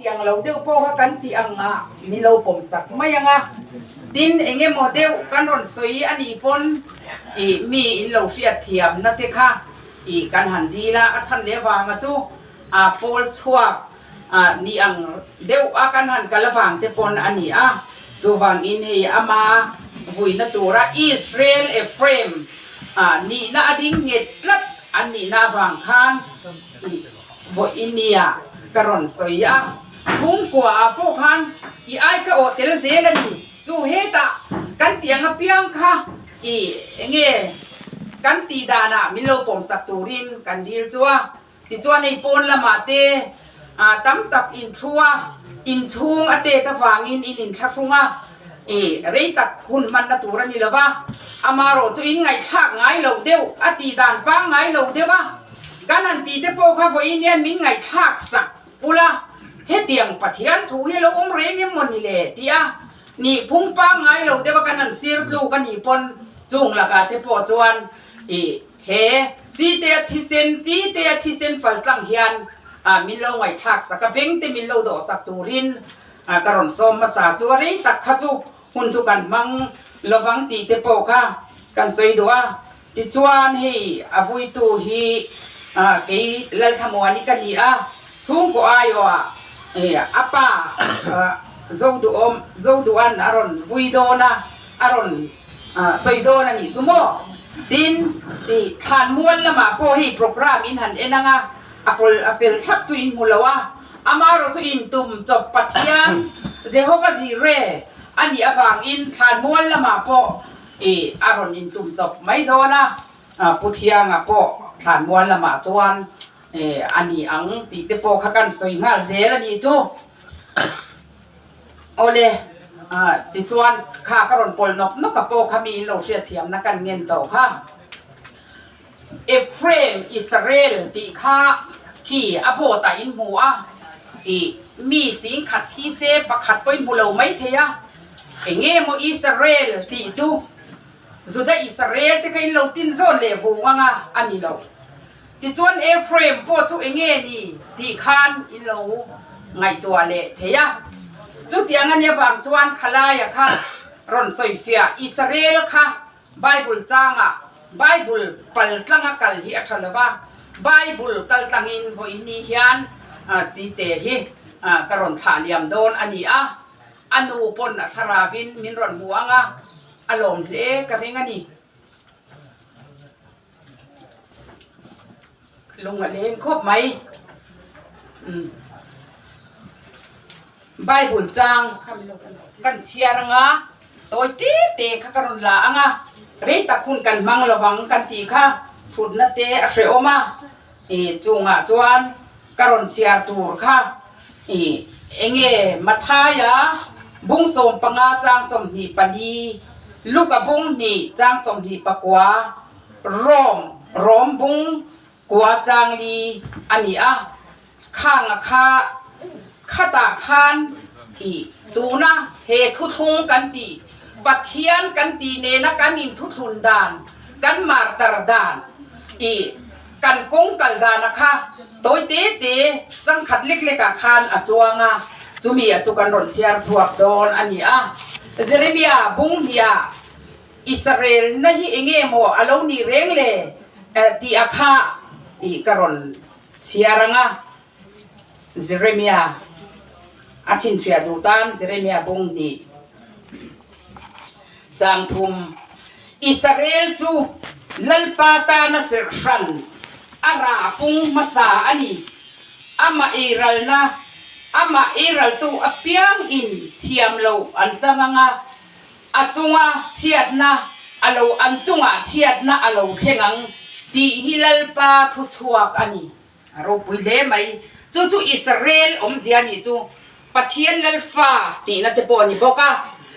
tih ang lo deuh pawh kha kan tih ang ah min lo pawm sak mai ang a, tin eng emaw deuh kan rawn sawi a nih pawn ih mi in lo hriat thiam na te kha ih kan han dil a, a chhan leh vanga chu a pawl chhuak ah ni ang deuh a kan han kal avang te pawn a ni a, chuvangin hei ama vuina tura Israel Ephraim ah nihna a ding nghet tlat an nihna avang khan ih vawiin nia ka rawn sawi a, chhungkua ah pawh khan i ai ka awh tel zel a ni, chu hetah kan tih ang apiang kha ih enge kan tih danah min lo pawmsak turin kan dil chu a. Tichuan hei pawn lamah te tam tak inthu a, inchhung a tet avangin in inthlahrung a, ih rei tak hun hmanna tur a ni lo va, amarawh chu in ngaihthlak ngai loh deuh, a tih dan pangngai lo deuh a, kan han tih te pawh kha vawiin hian min ngaihthlak sak ula, hetiang Pathian thu hi a lo awm reng em maw ni le tih a nih phung pangngai lo deuh a kan han sir tluk a nih pawn chung lakah te pawh chuan ih He Sitea thisen, Chitea thisen pal tlang hian min lo ngaihthlak sak a, beng te min lo dawh sak turin ka rawn sawm hmasa chu a rei tak kha chu hun chu kan hmang lovang tih te pawh kha kan sawi duh a. Tichuan hei a vuitu hi kei Lalthlamuani ka ni a, chhungkaw aiawh a pa Zoduhawm, Zoduhan a rawn vui dawn a, a rawn sawi dawn a nih chu maw? Tin, ih thlanmual lamah pawh hei programme in han en ang a, a fel a fel thlap chu in hmu lo a, amaherawh chu in tum chawp Pathian Jehovah Jireh a nih avangin thlanmual lamah pawh ih a rawn in tum chawp mai dawn a, Pu Thianga pawh thlanmual lamah chuan ih a ni ang tih te pawh kha kan sawi nghal zel a nih chu. Awle, tichuan kha ka rawn pawl nawk nawk a pawh kha mi in lo hriatthiamna kan ngen tawh kha. Ephraim, Israel tih kha khi a board ah in hmu a, ih mi singkhat thi se pakhat pawh in hmu lo mai thei a, eng nge maw Israel tih chu Juda Israel te kha in lo tin zawn leh vung anga a ni lo. Tichuan Ephraim pawh chu eng nge ni tih khan in lo ngaihtuah leh thei a. Chutiang a nia vang chuan khalaia kha rawn sawifiah Israel kha Bible changah Bible pal tlanga kal hi a tha lo va, Bible kal tlangin vawiini hian chite hi ka rawn thlah liam dawn a ni a, a nu pawn a thlaravin min rawn hmu ang a, a lawm hle ka ring a ni. Lung a leng khawp mai. Bible chang kan chhiar anga tawi te te kha ka rawn la anga rei tak hun kan hmang lovang kan tih kha thutna te a hrehawm a ih chungah chuan ka rawn chhiar tur kha ih enge Mathaia bung 15 chang 24 Luka bung 2 chang 29 Rom Rom bung kua chang li a ni a khanga kha khatah khan ih tuna he thuthlung kan tih Pathian kan tih nena kan inthutthlun dan kan martar dan ih kan kawng kal dana kha tawi te te changkhat lek lekah khan a chuang a chumi a chu kan rawn chhiar chhuak dawn a ni a Jeremia bung hniah Israel na hi enge maw a lo nih reng le tih a kha ih ka rawn chhiar ang a, Jeremia a chhinchhiah duh tan Jeremia bung hnih chang thum Israel chu Lalpa tana serh hran a rah pung hmasa a ni, amah eiralna amah eiraltu apiang in thiam loh an chang ang a, A chunga chhiatna a lo an chungah chhiatna a lo thleng ang tih hi Lalpa thu chhuak a ni. A ropui hle mai. Chu chu Israel awmzia nih chu Pathian Lalfa tihna te pawh a ni bawk a.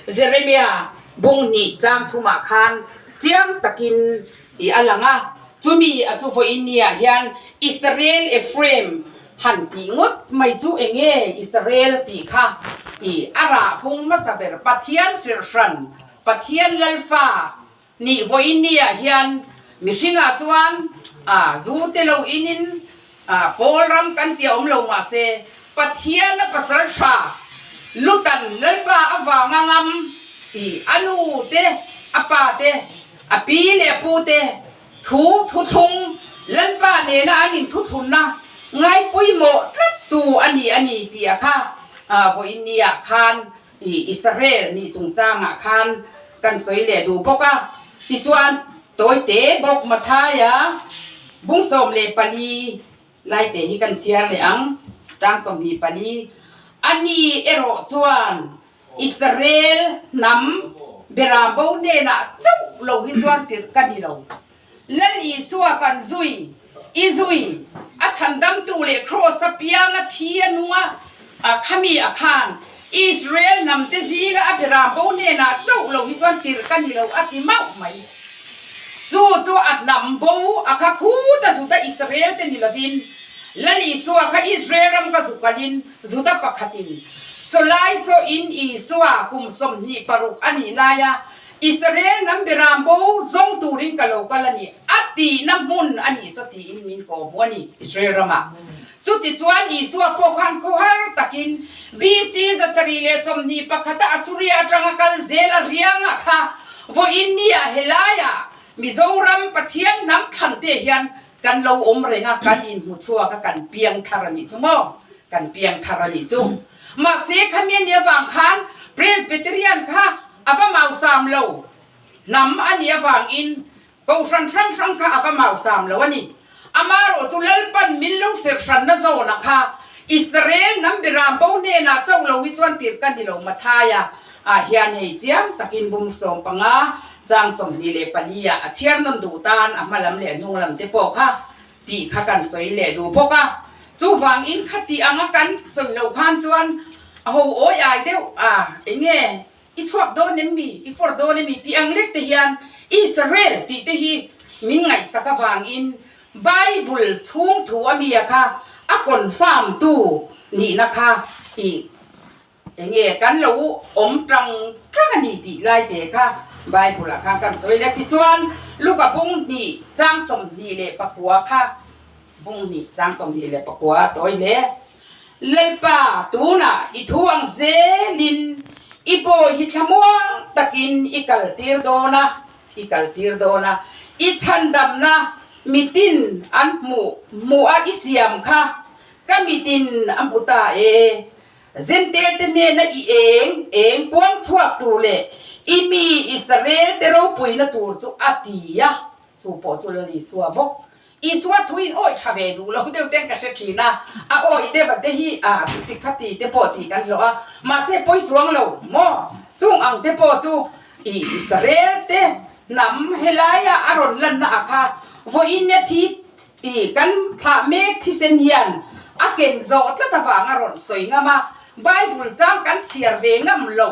Jeremia bung hnih chang thumah khan chiang takin tih a lang a. Chumi a chu vawiin niah hian Israel Ephraim han tih ngawt mai chu eng nge Israel tih kha i a rah phung hmasa ber Pathian sirhran Pathian Lalfa nih vawiin niah hian mihringah chuan a zu te lo inin a pawl ram kan tih a awm lo mahse. Pathian a pasal tha Lutan Lalpa avanga ngam i a nu te, a pa te, a pi leh a pu te thu thuthlung Lalpa nena an inthuthunna ngai pawimawh tlat tu a ni a ni tih a kha vawiin niah khan i Israel nih chungchangah khan kan sawi leh duh bawk a. Tichuan tawite bawk Mathaia bung 14 Laite hi kan chhiar leh ang, chang 24. Ani erawh chuan Israel hnam beram bo hnenah chauh lo hi chuan tirh ka ni lo. Lal Isua kan zui, i zui, a chhandamtu leh Kraws-a pianga thi a nung a, khami a khan Israel hnamte zinga a beram bo hnenah chauh lo hi chuan tirh ka ni lo a ti mauh mai. Chu chu a hnam bo a kha khut a Juda Israel te ni lovin, Lal Isua kha Israel ram ka zu kalin Juda pakhatin Sawlai saw in Isua kum 26 a nih laia Israel hnam beram bo zawng turin ka lo kal a ni, a tihna hmun a nih saw tiin min kawh hmu a ni Israel ramah. Chutichuan Isua pawh khan khawhar takin BC 721 a Asuria atanga kal zel a riangah kha vawiin nia helaiah Mizoram Pathian hnam thlan te hian kan lo awm reng a, kan inhmu chhuak a, kan piang thar a nih chu maw? Kan piang thar a nih chu. Mahse khami a nih avang khan Presbyterian kha a va mausam lo hnam a nih avangin Kohhran hrang hrang kha a va mausam lo a ni. Amarawh chu Lalpan min lo serhranna zawna kha Israel hnam beram bo hnenah chauh lo hi chuan tirh ka ni lo Mathaia ah hian hei chiang takin bum 15 chang 24 ah a chhiar nawn duh tan a hma lam leh a hnung lam te pawh kha tih kha kan sawi leh duh bawk a. Chuvangin khati anga kan sawi loh khan chuan a ho awi ai deuh a enge I chhuak dawn em mi? I fawr dawn em mi? Tih ang lek te hian Israel tih te hi min ngaihsak avangin Bible chhung thu a mia kha a confirm tu nihna kha i enge kan lo awm tang tang a ni tih lai te kha Bible ah khan kan sawi leh. Tichuan Luka bung hnih chang 29 kha bung hnih chang 29 a tawi hle. Lalpa, tunah i thu ang zelin i bawi hi thlamuang takin i kaltir dawn a, i kaltir dawn a, i chhandamna mitin an hmuh hmuh a i siam kha ka mitin a hmu ta e. Zentel te hnena i eng eng puang chhuak tur leh i mi Israel te ropuina tur chu a ti a, chu pawh chu Lal Isua bawk Isua thuin awih tha ve duh lo deuh ten ka hre thin a, a awih deuh a te hi a chuti khati te pawh tih kan hlawh a, mahse pawi chuang lo maw? Chung ang te pawh chu i Israel te hnam helaia a rawn lanna ah kha vawiin nia thi i kan thlah mek thisen hian a ken zawh tlat avang a rawn sawi ngam a, Bible chang kan chhiar ve ngam lo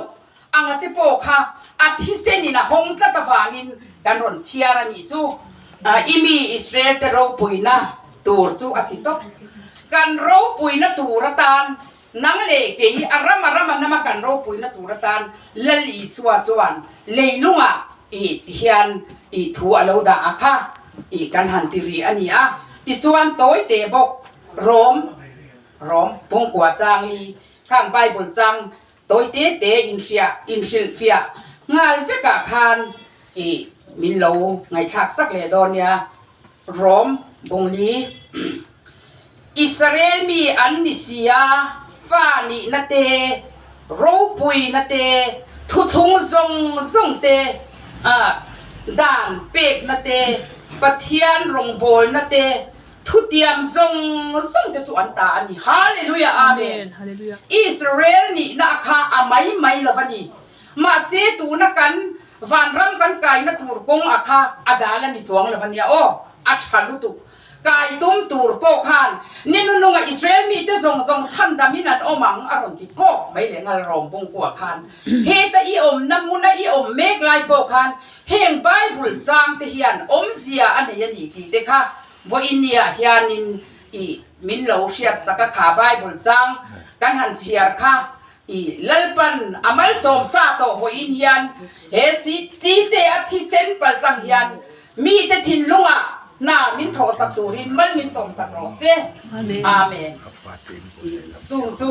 anga te pawh kha a thisenin a hawng tlat avangin kan rawn chhiar a nih chu. I mi Israel te ropuina tur chu a ti tawp. Kan ropuina tur atan nang leh kei a ram a ram a nama kan ropuina tur atan Lal Isua chuan leilungah i ti hian i thu a lo dah a kha i kan han ti rih a ni a. Tichuan tawite bawk Rom Rom pungkua changli khang Bible chang Tawi te te inhriah inhrilhfiah nghal vekah khan ih min lo ngaihthlak sak leh dawn nia. Rom Bungli Israel mi an ni si a, fa nihna te, ropuina te, thuthlung zawng zawng te, dan pekna te, Pathian rawngbawlna te, Thutiam zawng zawng te chu an ta a ni. Hallelujah Amen. Israel nihna a kha a mai mai lo a ni. Mahse tuna kan vanram kan kaina tur kawng a kha a dal a ni chuang lo a nia aw. A tha lutuk. Kai tum tur pawh khan ni nununga Israel mite zawng zawng chhandamin an awm ang a rawn ti kawp mai leh ngal rawng bungkua khan. Heta i awmna hmuna i awm mek lai pawh khan Heng Bible chang te hian awmzia a nei a ni tih te kha vawinia hianin i min lo hriat sak a kha Bible chang kan han chhiar kha i Lalpan a malsawm sa tawh vawiin hian he chi te a thisen paltlang hian mite thinlungah. Hna min thawhsak turin mal min sawmsak rawh se. Amen. Chung chu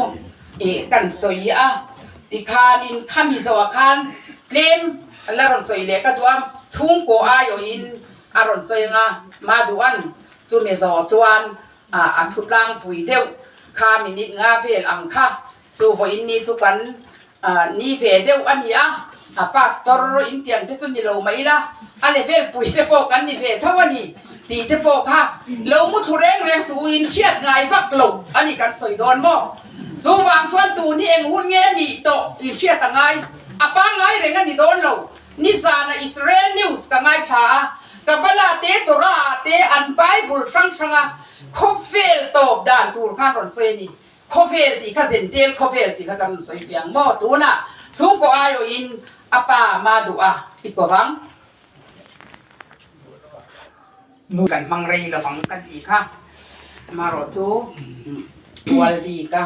kan sawi a, tikhanin khami zawhah khan tlem la rawn sawi leh ka duh a, chhungkaw aiawhin a rawn sawi ang a, Maduan chumi zawh chuan a thu tlangpui deuh kha minute nga vel ang kha chu vawiin ni chu kan Ni ve deuh a ni a, a pastor intiang te chu ni lo mai ila, a level pui te pawh kan ni ve tho a ni tih te pawh kha lo mu thlu reng reng suh u in hriat ngai vak lo a ni kan sawi dawn maw? Chuvang chuan tun hi eng hun nge a nih tawh in hriat a ngai, a pangngai reng a ni dawn lo. Nizana Israel news ka ngaithla a, Kabbalah te Torah ah te an Bible hrang hranga khawvel tawp dan tur khan rawn sawi a ni. Khawvel tih kha zentel khawvel tih kha kan rawn sawi piang maw? Tunah chhungkaw aiawhin a pa ma duh a i ko vang. Kan hmang rei lo vang kan tih kha amaherawh chu kual bik a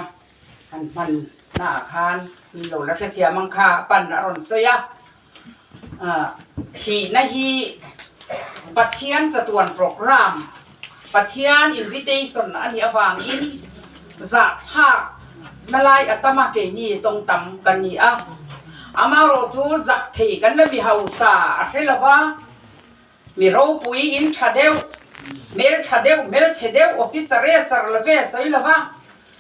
han hman naah khan min lo la hrethiam ang kha a pan a rawn sawi a. Thihna hi Pathian chatuan program, Pathian invitation a nih avangin zahthlak na lai a tam a, keini tawng tam kan ni a. Amaherawh chu zak thei kan la mi hausa a hre lo va, mi ropui in tha deuh, hmel tha deuh, hmelchhe deuh, officer e sar lo ve sawi lo va,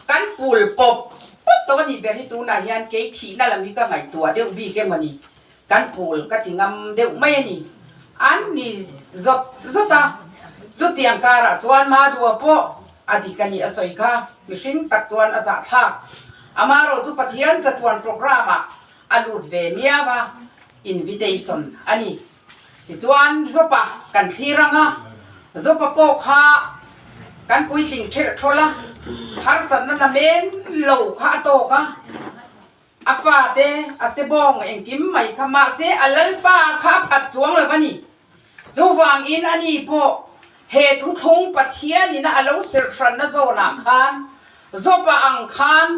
Kan pul pawp pawp tawh a nih ber hi tunah hian kei thihna lam hi ka ngaihtuah deuh bik emaw ni, kan pul ka ti ngam deuh mai a ni. An ni zawt zawt a, chutiang karah chuan Madua pawh a dik a nih a sawi kha, mihring tak chuan a zahthlak. Amaherawh chu Pathian chatuan programme ah a lut ve miau a, invitation a ni. Tichuan Jopa kan thlir ang a, Jopa pawh kha kan puitling ṭhelh ṭhawl a, harsatna la men lo kha a tawk a, a fate a se bawng engkim mai kha mahse a lalpa kha a phat chuang lo a ni. Chuvangin ani pawh he thuthlung Pathianin a lo serh hranna zawnah khan Jopa ang khan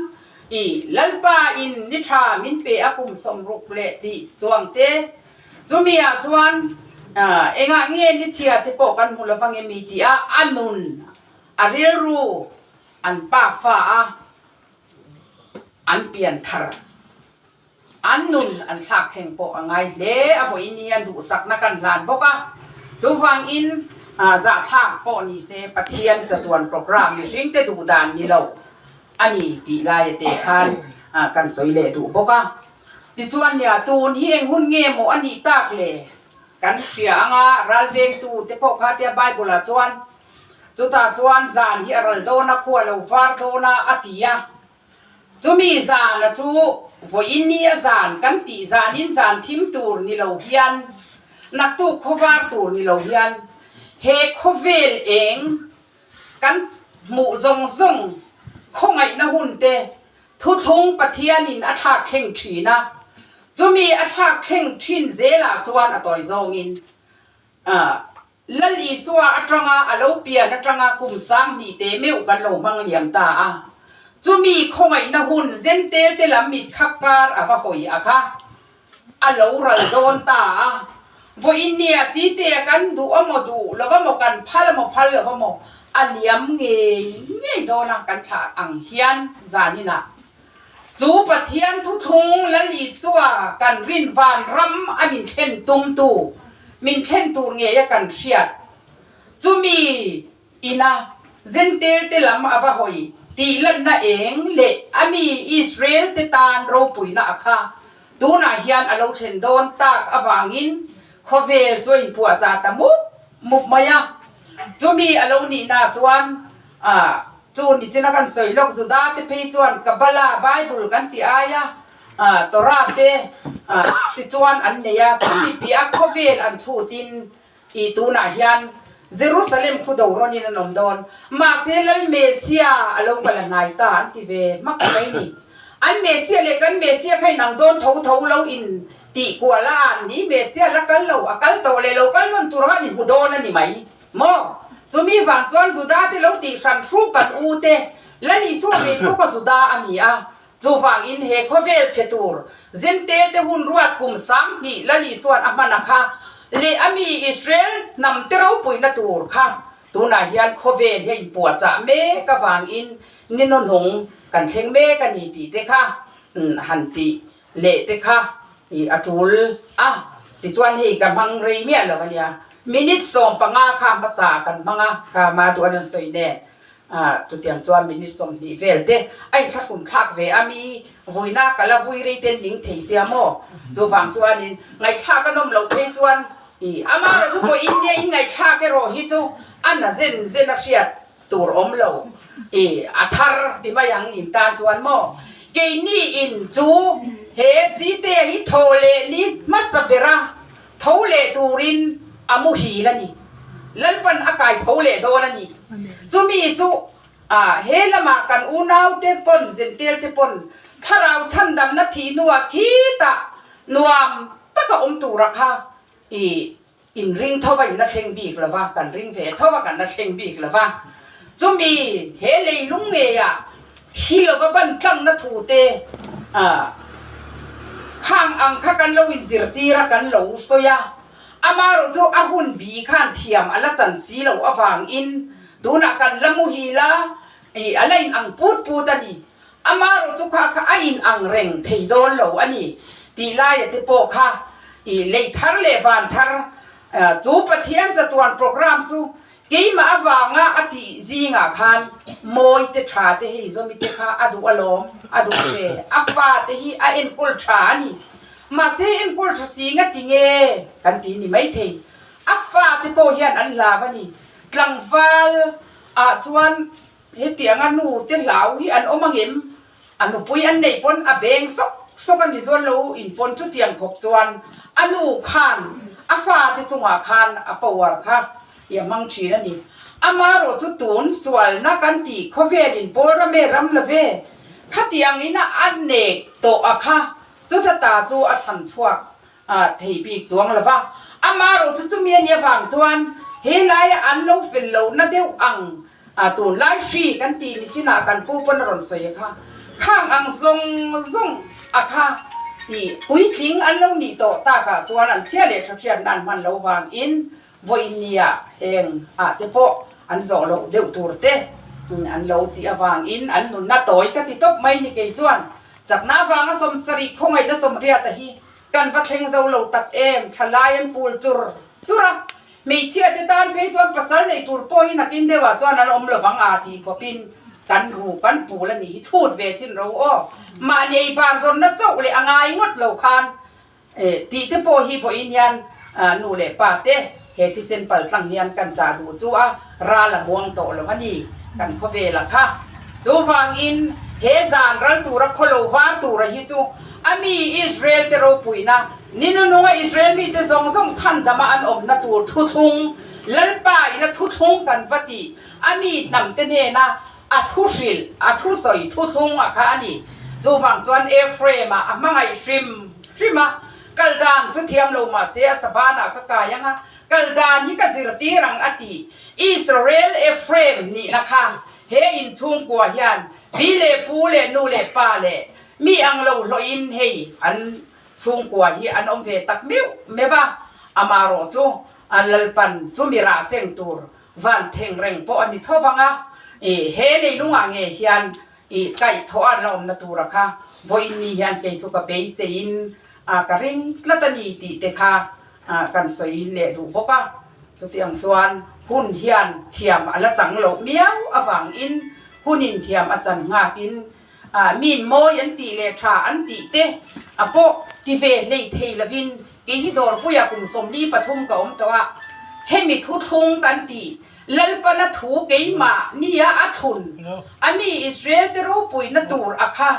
i lalpa in ni ṭha min pe a kum 60 leh tih chuang te Chumi ah chuan engah nge ni chhia te pawh kan hmu lovang emi tih a a nun, a rilru an pa fa a, an pian thar, an nun an thlak thleng pawh a ngai hle a vawiin hi an duhsakna kan hlan bawk a, chuvangin zahthlak pawh ni se Pathian chatuan program mihring te duh dan ni lo a ni tih laia te khan kan sawi leh duh bawk a. Tichuan nia, tun hi eng hun nge maw a nih tak le? Kan hria ang a, ralvengtu te pawh kha tia Bible ah chuan, chutah chuan zan hi a ral dawn a, khua lo var dawn a, a ti a. Chumi zana chu vawiin ni a zan kan tih zanin zan thim tur ni lo hian, naktuk khaw var tur ni lo hian, he khawvel eng kan hmuh zawng zawng khawngaihna hun te Thuthlung Pathianin a thlak thleng thin a, chumi a thlak thleng thin zelah chuan a tawi zawngin Lal Isua atanga a lo pian atanga kum 2000 te meuh kan lo hmang liam ta a, chumi khawngaihna hun zentel te lam mit khap kar a va hawi a kha a lo ral dawn ta a, vawiin nia Chitea kan duh amaw duh lo amaw kan phal amaw phal lo amaw a liam ngei ngei dawn a kan thlah ang hian zaninah chu Pathian thuthlung Lal Isua kan rin van ram a min thlen tum tu min thlen tur ngei a kan hriat chumi Ina Zentel te lam a va hawi tih lanna eng leh a mi Israel te tan ropuina a kha tunah hian a lo thlen dawn tak avangin khawvel chu a inpuahchah ta mup mup mai a. Chumi a lo nihna chuan chu nichina kan sawi lawk Juda te phei chuan Kabbalah, Bible kan tih aia Torah te tichuan an nei a, chumi piah a khawvel an chhutin I tunah hian Jerusalem khu do rawnin an awm dawn. Mahse Lal Mesia a lo kal a hnai ta an ti ve hmak mai ni. An Mesia leh kan Mesia kha inang dawn tho tho lo in tih kual a an ni. Mesia la kal lo, a kal tawh leh lo kal nawn tur khan in hmu dawn a ni mai maw? Chumi vang chuan Juda te lo tih hran hruk kan u te Lal Isua ngei pawh kha Juda a ni a. Chuvangin he khawvel chhe tur Zentel te hun ruat kum 2000 Lal Isuan a hman a kha. leh a mi Israel hnam te ropuina tur kha tunah hian khawvel hi a inpuahchah mek avangin ni hnuhnung kan thleng mek a ni tih te kha han tih leh te kha a tul a. Tichuan hei ka hmang rei miah lo a nia. Minute 15 kha hmasa kan hmang a, kha ma duan an sawi nen. Chutiang chuan minute 20 vel te a inthlahrun thlak ve a, mi vuina ka la vui rei ten ning thei sia maw? Chuvang chuanin ngaihthlak a nawm loh phei chuan i amaherawh chu pawh in nia in ngaihthlak erawh hi chu a na zen zen a hriat tur awm lo i a thar ti mai ang in tan chuan maw? Keini in chu he chite hi thaw leh ni hmasa bera Tho leh turin a muhil a ni. Lalpan a kai tho leh dawn a ni. Chumi chu he lamah kan unaute pawn, zentelte pawn thlarau chhandamna thih hnuah khitah nuam taka awm tura kha i inring tho a, in la thleng bik lo va, kan ring ve tho a, kan la thleng bik lo va. Chumi he leilung ngeiah Thi lova ban tlangna thute khang ang kha kan lo inzirtir a, kan lo sawi a. Amaherawh chu a hun bi khan thiam a la chan si loh avangin tunah kan la muhil a, ih a la inang put put a ni. Amaherawh chu kha kha a inang reng thei dawn lo a ni tih laia te pawh kha ih lei thar leh van thar chu Pathian chatuan programme chu Keimah avanga a tih zingah khan mawi te tha te hei zawmi te kha a duh alawm, a duh ve. A fa te hi a enkawl tha a ni. Mahse enkawl tha si nga ti nge kan ti ni maithei. A fa te pawh hian an hlau a ni. Tlangval ah chuan Hetianga nu te hlau hi an awm angem? A nupui an neih pawn a beng sawk sawk a ni zawn lo in pawn chutiang khawp chuan a nu khan a fate chungah khan a power kha i a hmang thin a ni. Amaherawh chu tun sualna kan tih khawvelin pawl ram e ram lo ve khatiangin a nek tawh a kha chuta ta chu a chhan chhuak a thei bik chuang lo va. Amaherawh chu chumi a nih avang chuan he laia an lo fel lohna deuh ang a tunlai hri kan tih ni chinah kan pu pawn a rawn sawi a kha. Khang ang zawng zawng a kha ih puitling an lo nih tawh takah chuan an chhia leh tha hriatna an hman lo vangin vawiin nia heng ah te pawh an zawh loh deuh tur te an lo tih avangin an nunna tawi ka ti tawp mai ni kei chuan chakna avanga 70 khawngaihna 80 a hi Kan va thleng zo lo tak em, thalai an pul chur chur a, hmeichhia te tan phei chuan pasal nei tur pawh hi nakin deuhah chuan an awm lovang a tih khawpin kan ru kan pul a nih hi chhut ve chin ro aw. Mahni ei bar zawnna chauh leh a ngai ngawt lo khan tih te pawh hi vawiin hian nu leh pa te he thisen pal tlang hian kan chah duh chu a ral a muang tawh lo a ni kan khawvela kha. Chuvangin he zan ral tura khaw lo var tura hi chu a mi Israel te ropuina, ni nununga Israel mite zawng zawng chhandama an awmna tur thuthlung, Lalpa in a thuthlung kan va tih, a mi hnam te hnena a thu hrilh, a thu sawi thuthlung a kha a ni. Chuvang chuan Ephraim-a a hmangaih hrim hrim a, kal dan chu thiam lo mah se a sabanah ka kai ang a, kal dan hi ka zirtir ang a ti. Israel Ephraim nihna kha He inchhungkua hian pi leh pu leh nu leh pa leh mi ang lo hlawhin hei an chhungkua hi an awm ve tak meuh meuh a, amaherawh chu an Lalpan chumi rah seng tur van theng reng pawh a ni tho vang a, i he leilungah nge hian i kaihthawh an la awmna tura kha vawiin ni hian kei chu ka beiseiin a ka ring tlat a ni tih te kha kan sawi leh duh bawk a, chutiang chuan hun hian thiam a la chang loh miau avangin hunin thiam a chan nghakin min mawi an tih leh tha an tih te a pawh ti ve hlei thei lovin kei hi dawrpuia kum 43 ka awm tawh a, hemi thuthlung kan tih Lalpana thu keimah nia a thlun a mi Israel te ropuina tur a kha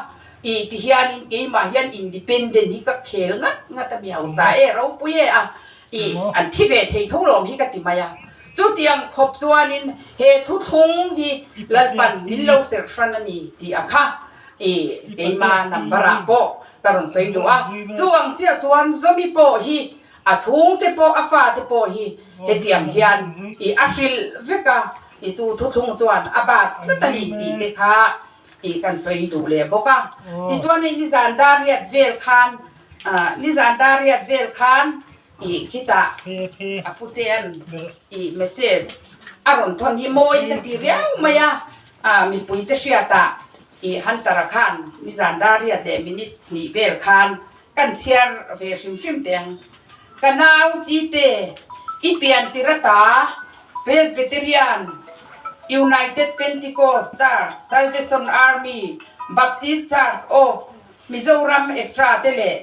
Ih ti hianin keimah hian independent hi ka khel ngat ngat a mi hausa e ropui e a ih an thi ve thei tho lawm hi ka ti mai a. Chutiang khawp chuanin he thuthlung hi Lalpan min lo serh hran a ni tih a kha ih keima number ah pawh ka rawn sawi duh a. Chu ang chiah chuan Zawmi pawh hi a chhungte pawh a fate pawh hi hetiang hian ih a hrilh vek a ih chu thuthlung chuan a bat tlat a ni tih te kha tih kan sawi duh leh bawk a. Tichuan hei nizan dar riat vel khan nizan dar riat vel khan Ih khitah a putea'n ih message a rawn thawn hi mawi ka ti riau mai a, mipuite hriatah ih Hunter-a khan nizan dariat leh minute hnih vel khan kan chhiar ve hrim hrim teh ang. Ka nau Chite, i pian tir ata Presbyterian, United Pentecost Church, Salvation Army, Baptist Church of Mizoram etc te leh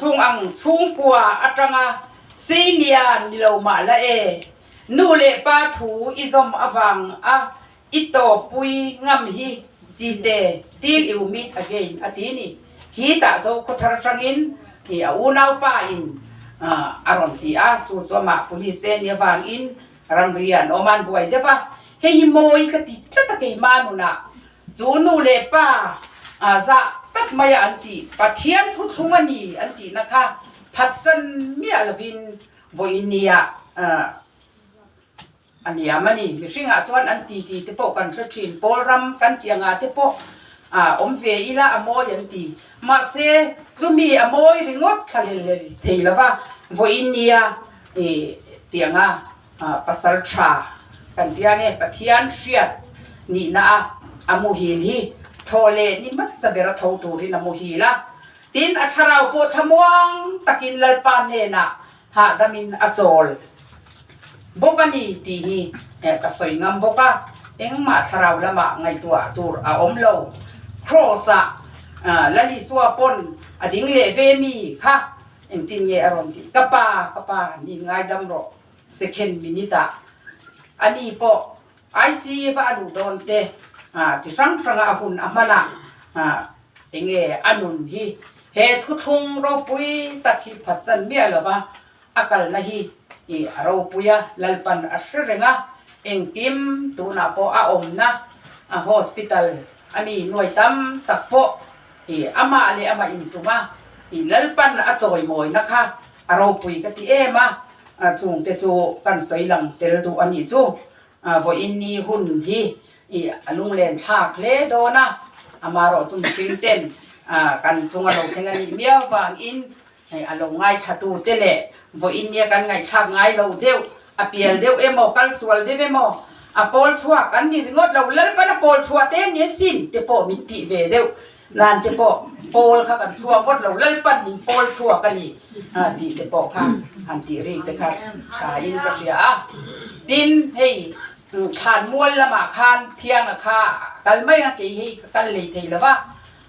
Chung ang chhungkua atanga seilian ni lo mah la e, nu leh pa thu i zawm avang a i tawppui ngam hi Chite, till you meet again a ti ni. Khi tah cho khawthar atangin i a unaupa in a rawn ti a, chu chu amah police te ni avangin ramri an awm a, an buai deuh a, hei hi mawi ka ti tlat a keimah nunah Chu nu leh pa zah tak maia an tih, Pathian thuthlung a ni an tihna kha phatsan miah lovin vawiin nia a niam a ni. Mihringah chuan an ti ti te pawh kan hre thin, Pawl ram kan tih angah te pawh awm ve ila a mawi an ti. Mahse, chumi a mawi ringawt thla hlel thei lova vawiin nia tih anga Pasal tha kan tia nge Pathian hriat nihna a a muhil hi thaw leh ni hmasa ber a tho turin a muhil a, tin a thlarau pawh thlamuang takin Lalpa hnenah hahdamin a chawl bawk a ni tih hi ka sawi ngam bawk a, engmah thlarau lamah ngaihtuah tur a awm lo. Kraws ah Lal Isua pawn a ding leh ve mi kha Engtin nge a rawn tih? Ka pa, ka pa, ni ngaidam rawh second minute ah ani pawh ICU va a luh dawn te chi hrang hranga a hun a hman a, enge a nun hi he thuthlung ropui tak hi phatsan miah lova a kalna hi a ropui a, Lalpan a hre reng a, engkim tunah pawh a awmna a hospital a mi nuai tam tak pawh I amah leh amah intum a, i Lalpan a chawimawina kha a ropui ka ti em a, chungte chu kan sawi lang tel duh a nih chu. Vawiin ni hun hi i a lunglen thlak hle dawn a, amaherawh chu mihring ten kan chunga lo thleng a nih miau vangin hei a lo ngaithla tu te leh vawiin nia kan ngaihthlak ngai lo deuh, a pial deuh emaw, kal sual deuh emaw, a pawl chhuak an ni ringawt lo, Lalpan a pawl chhuah te nia sin te pawh min tih ve deuh nan te pawh pawl kha kan chhuak ngawt lo, Lalpan min pawl chhuak a ni tih te pawh kha han tih rik te kha tha in ka hria a. Tin, hei thlan mual lamah khan thianga kha a kal mai a, kei hei ka kal lei thei lo va,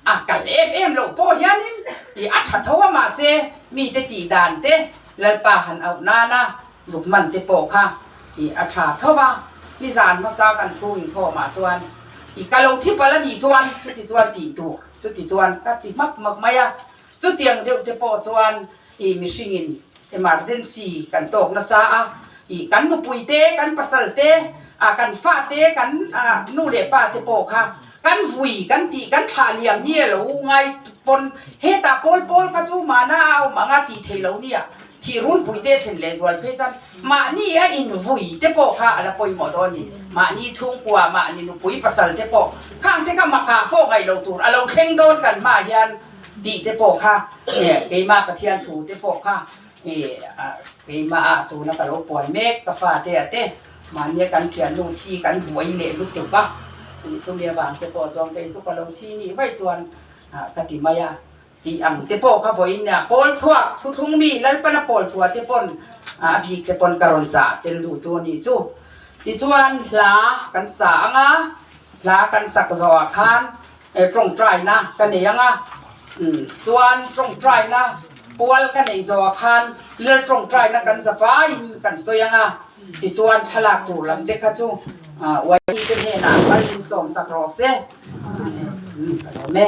A kal em em loh pawh hianin i a tha tho a mahse mite tih dan te Lalpa han auh nana zuk hman te pawh kha i a tha tho a, nizan hmasa kan chhung inkhawmah chuan i ka lo thi palh a nih chuan chuti chuan tih tur chuti chuan ka ti hmak hmak mai a, chutiang deuh te pawh chuan i mihringin emergency kan tawk nasa a, i kan nupui te kan pasal te ah kan fa te kan nu leh pa te pawh kha kan vui kan tih kan thlah liam ni a lo ngai pawn hetah pawl pawl kha chu mahna a awm anga tih theih loh nia thih runpui te thlen leh zual phei chuan mahni a in vui te pawh kha a la pawimawh dawn a ni mahni chhungkua mahni nupui pasal te pawh khang te kha makah pawh ngaih loh tur a lo thleng dawn kan hmaah hian tih te pawh kha keimah Pathian thu te pawh kha keimah ah tuna ka lo puan mek ka fate ah te mahnia kan thiannu thi kan buai leh lutuk a chumi avang te pawh chuan kei chu ka lo thi nih vaih chuan ka ti mai a tih ang te pawh kha vawiin nia pawl chhuak thuthlung mi Lalpana pawl chhuah te pawn a bik te pawn ka rawn chah tel duh chu a nih chu tichuan hla kan sa ang a hla kan sak zawhah khan Tawngtaina ka nei ang a, chuan tawngtaina pual ka nei zawhah khan lal tawngtaina kan za vaiin kan sawi ang a, tichuan thlalak tur lam te kha chu uaimi te hnenah kal in sawmsak rawh se. Ka lawm e.